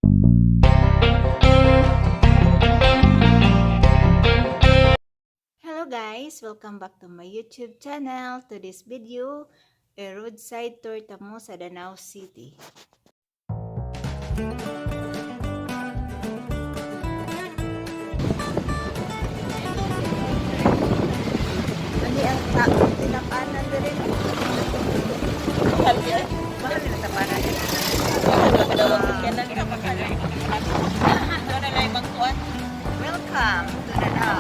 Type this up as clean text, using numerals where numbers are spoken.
Hello guys! Welcome back to my YouTube channel. To this video, a roadside tour ta mo sa Danao City. Ani ang tinapanan diri. Mahal yan. Mahal nila tapanan diri. Mahal ba daw ang sakyanan? Ito na lang ibang kuwan. Welcome to Danao.